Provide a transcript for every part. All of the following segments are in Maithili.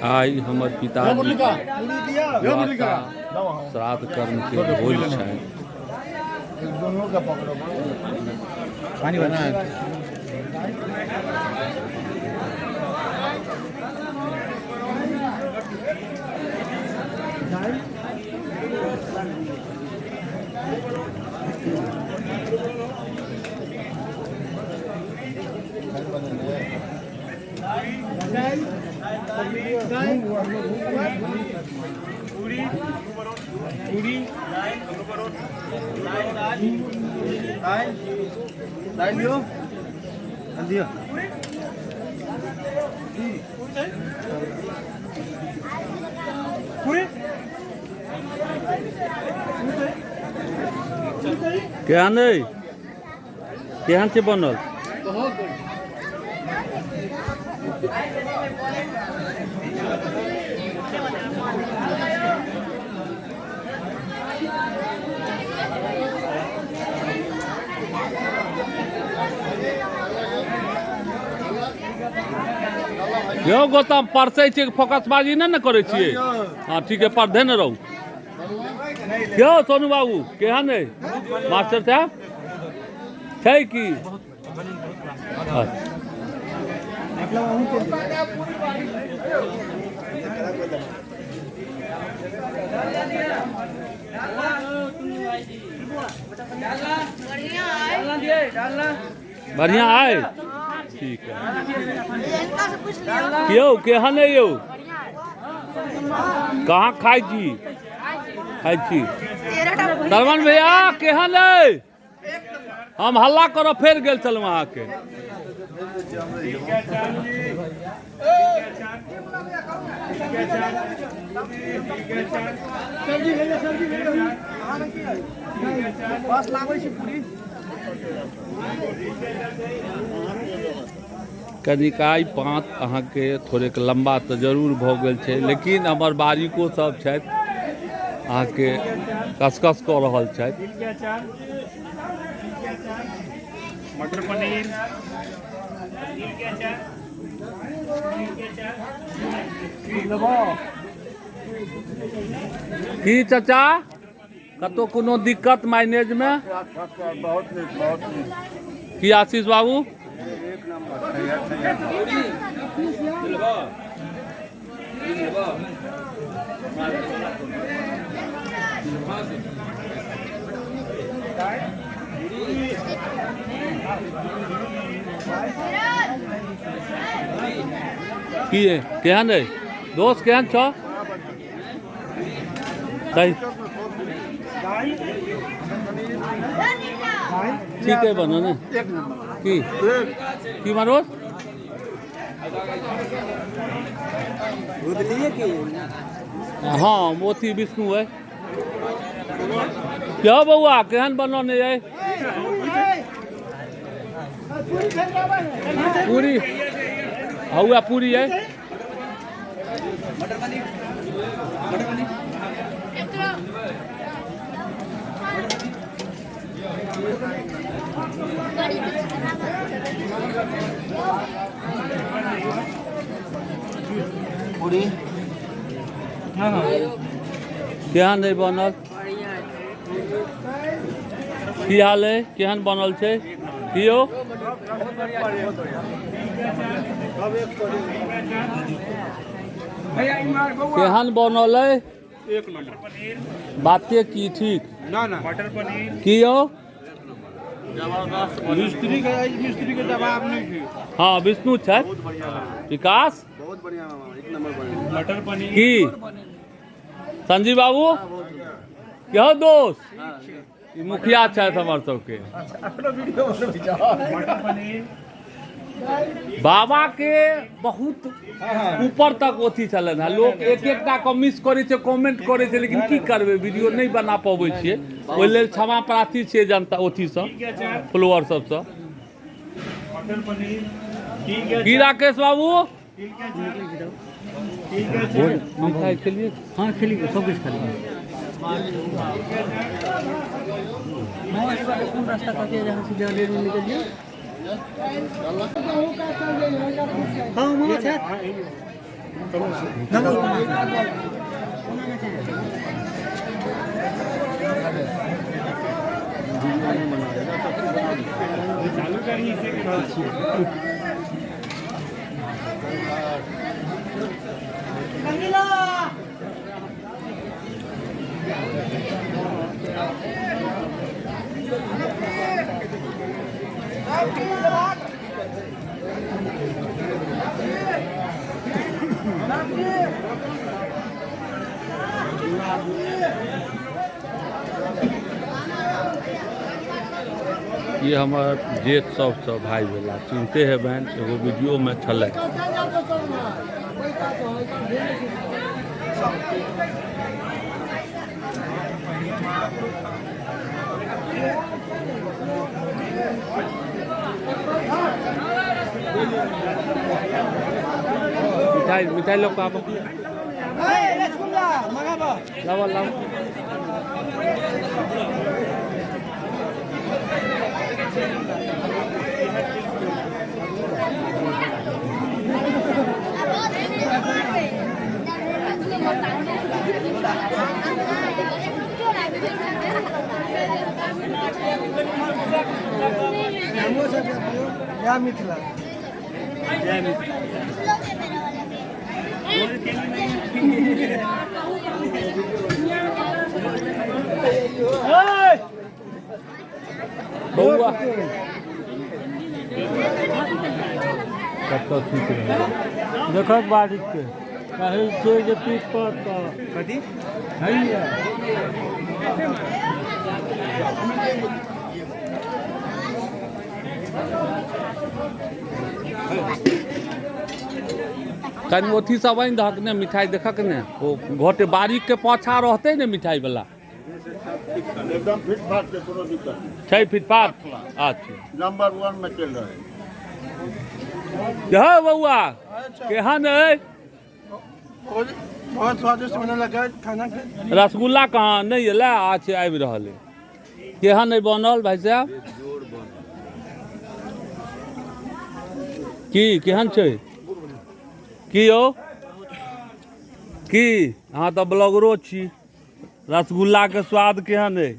आइ हमर पिताजी श्राद्ध कर्म के भोज छनि। केहन अइ केहन छै बनल? यौ गौतम, परसै छियै, फोकसबाजी नहि ने करै छियै? हँ ठीक है, पढ़े ने रहू। यौ सोनू बाबू, केहन अइ मास्टर साहब? छै की? बढ़िया आय, ठीक है। यौ केहन है यौ? कहाँ खाइ छी? खाइ छी। सरवन भैया केहन है? हम हल्ला करब फेर गेल छलहुँ अहाँके। कनिकाइ पाँत अहाँके थोड़ेक लम्बा तऽ जरूर भऽ गेल छै, लेकिन हमर बारीको सब छथि, अहाँके कसकस कऽ रहल छथि। मटर पनीर। की चाचा, कतौ कोनो दिक्कत मैनेज में? बहुत नीक, बहुत नीक। की आशीष बाबू? एक नंबर। की है, केहन है दोस्त, केहन छौ? सही ठीक है बनो ने। की की मनोज? हाँ मोती विष्णु है क्या बउआ केहन बनने है पूरी हौआ पूरी है पूरी केहन है बनल की हाल है केहन बनल छै की यौ केहन बनल है एक नंबर बाते की ठीक ना ना मटर पनीर की यौ मिस्त्री के मिस्त्री के जवाब नहीं थी। हाँ विष्णु छै विकास बहुत बढ़िया मामा, एक नंबर बढ़िया। मटर पनीर की संजीव बाबू क्यों दोस्त ई मुखिया छथि हमर सबके मटर पनीर बाबा के बहुत ऊपर तक अथी छलनि हेँ। लोक एक एकटा के मिस करै छै, कमेंट करै छै, लेकिन की करबै, वीडियो नहि बना पबै छियै, ओहि लेल क्षमा प्रार्थी छियै जनता अथीसँ, फॉलोअर सबसँ। मटर पनीर ठीक है की राकेश बाबू ठीक है ठीक है मिठाइ खेलियै? हाँ खेलिए, सब कुछ खेलिए। मामा इस बार कौन रास्ता काटिए जहाँ से जहाँ में निकलिए? हाँ मामा छे। ई हमर जेठ सबसँ भाय भेला, चिन्हते हेबनि, एगो वीडियोमे छलै। मिठाई मिठाई लोग आबो, लाबो लाबो। जय मिथिला। बौआ कतऽ सुति रहल? देखक बारिक के कहै छै जे पीठ पर तऽ कथी हैया। कनि अथी सब आनि दहक ने, मिठाई देखक ने, ओ घोटे बारीक के पाछा रहतै ने मिठाई वाला। एकदम फिट फाट के, कोनो दिक्कत नहीं। छै फिटफाट? अच्छा, नंबर 1 में चल रहे। हे बौआ, केहन अइ? बहुत स्वादिष्ट बनल है खाना के। रसगुल्ला कहाँ नहि एलै? अच्छा, आबि रहल अइ। केहन अइ बनल भाइ साहब? की केहन छै? की यौ, की अहाँ तऽ ब्लॉगरो छी, रसगुल्ला के स्वाद केहन अइ?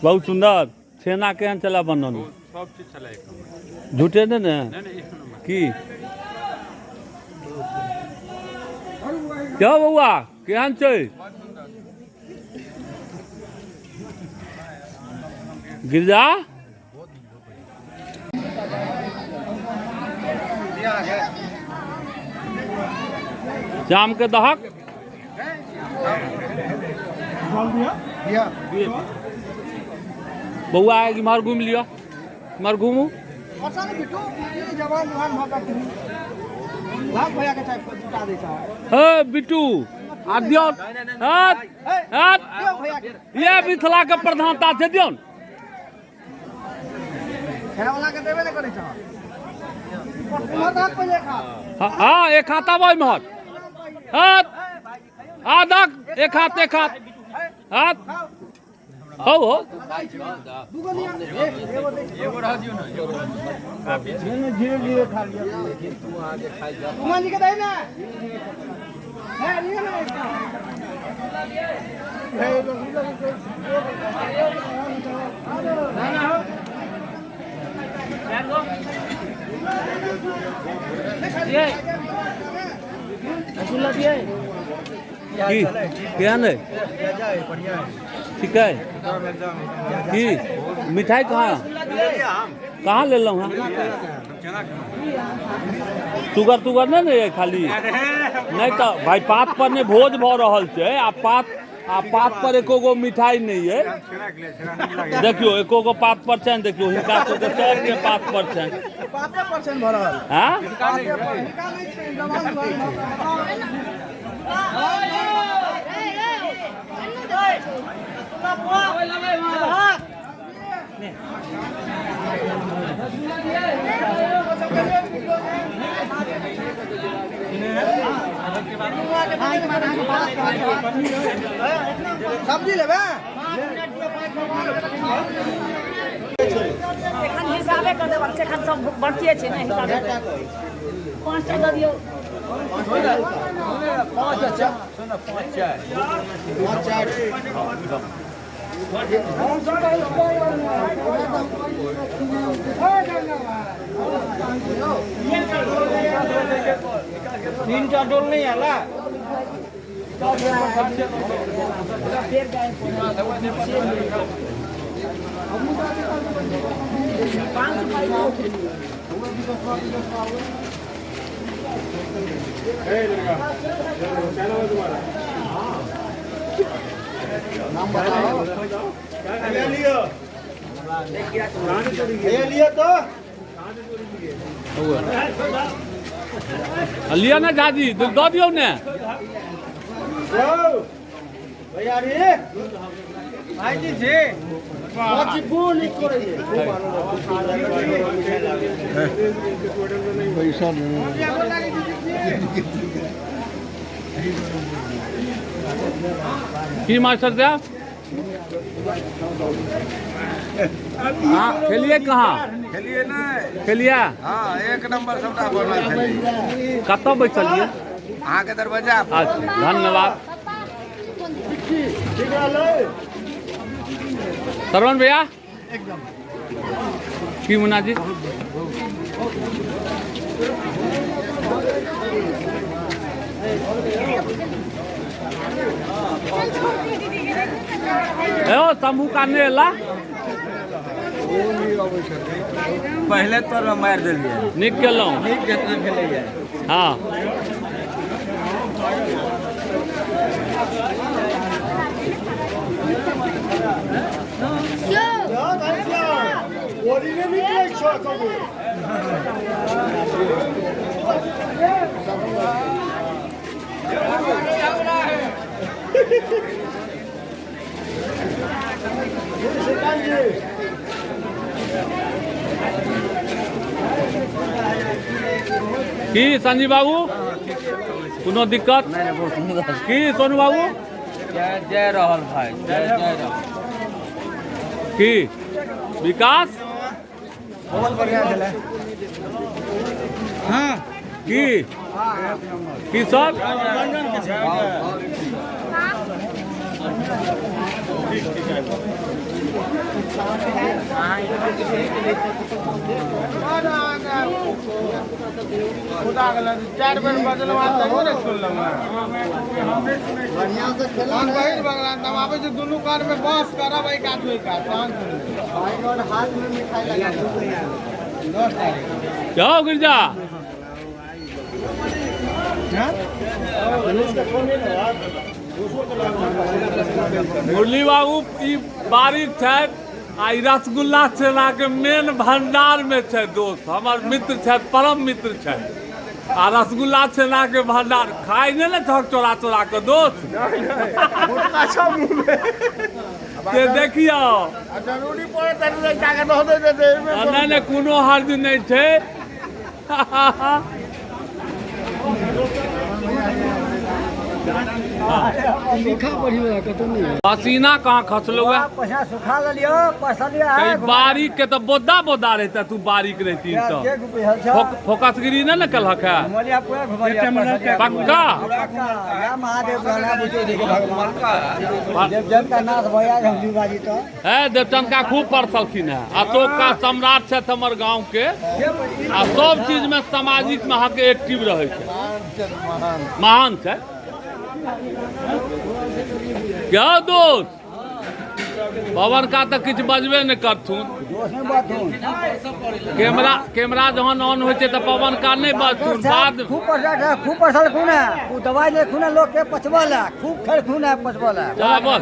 बहुत सुंदर। छेना केहन छलै बनल? सब चीज छलै एक नंबर। झूठे नहि ने? नहीं नहीं, एक नंबर। की क्या बौआ, केहन छै? गिरजा श्याम के दहक। बौआ इम्हर घुमि लिअ, इम्हर घुमू। हे बिट्टू आ दियौ, ये मिथिला के प्रधानता छै, दियौ। हाँ, एक हाथ आबो इम्हर, हाथ आ दक, एक हाथ, एक हाथ, हाथ हो हो। धीरे धीरे खा लिया। की केहन है? ठीक है। की मिठाई कहाँ कहाँ लेलहुँ हँ? सुगर तुगर नहि ने खाली? नहि तऽ भाइ पात पर नहि भोज भऽ रहल छै आ पात पर एको गो मिठाई नहि अइ। देखियौ एको गो पात पर छनि, देखियौ हिनका सबके सबके पात पर छनि। पाते पर छनि भरल। हाँ? सब्जी लेबै? एखन हिसाबे कर देबाक छै, एखन सब बढ़तिये छै ने, हिसाबे 5टा दऽ दियौ। तीनटा डोल नहीं आला। ये लियो तो लिअ ने झाजी, दऽ दियौ ने। भैया रे भाईजी जी पैसा नहीं। की मास्टर साहब, हाँ खेलिए कहाँ? खेलिए नहीं। खेलिए? हाँ, एक नंबर सबटा बनल छलै। कतऽ बैसलिए? अहाँके दरवाजा पर। अच्छा, धन्यवाद। श्रवण भैया की मुन्ना जी? ओ शंभू का नहि एला? पहले तो मारि देलियै। नीक केलहुँ। नीक केतना भेलैया। हाँ की संजीव बाबू कोनो दिक्कत? की सोनू बाबू? जय जय रहल भाई, जय जय रहल। की विकास? बहुत बढ़िया छलै। हाँ की की सब? दुनू कान में बांस करब एक हाथ ओहि कात तहन जाओ गिरजा। मुरली बाबू ई बारीक छथि आ ई रसगुल्ला छेना के मेन भंडार में छै दोस्त, हमर मित्र छथि, परम मित्र छथि। आ रसगुल्ला छेना के भंडार खाइ नहि ने छहक चोरा चोरा के दोस्त। से देखियौ जरूरी पड़े तऽ नहि नहि कोनो हर्ज नहि छै। पसीना कहाँ खसलो है? पैसा सुखा लेलियो, पैसा लिया है। बारीक के तो बोदा बोदा रहता, तू बारीक रहती तो फोकसगिरी नहीं न कलहक है पक्का। है देवचंद का खूब पढ़लखिन है, अशोक का सम्राट छथि हमर गाँव के, आ सब चीज में सामाजिक में अहाँके एक्टिव रहे छै, महान छै। क्या दोस्त पवन का तो किछु बजबे नहीं करथुन। कैमरा कैमरा जहन ऑन होइ छै तऽ पवन का नहीं बजथुन। बाद खूब पैसा खूब पैसा खून है, दवाई ले खून लोग के पचबल है, खूब खेल खून है पचबल है। बस।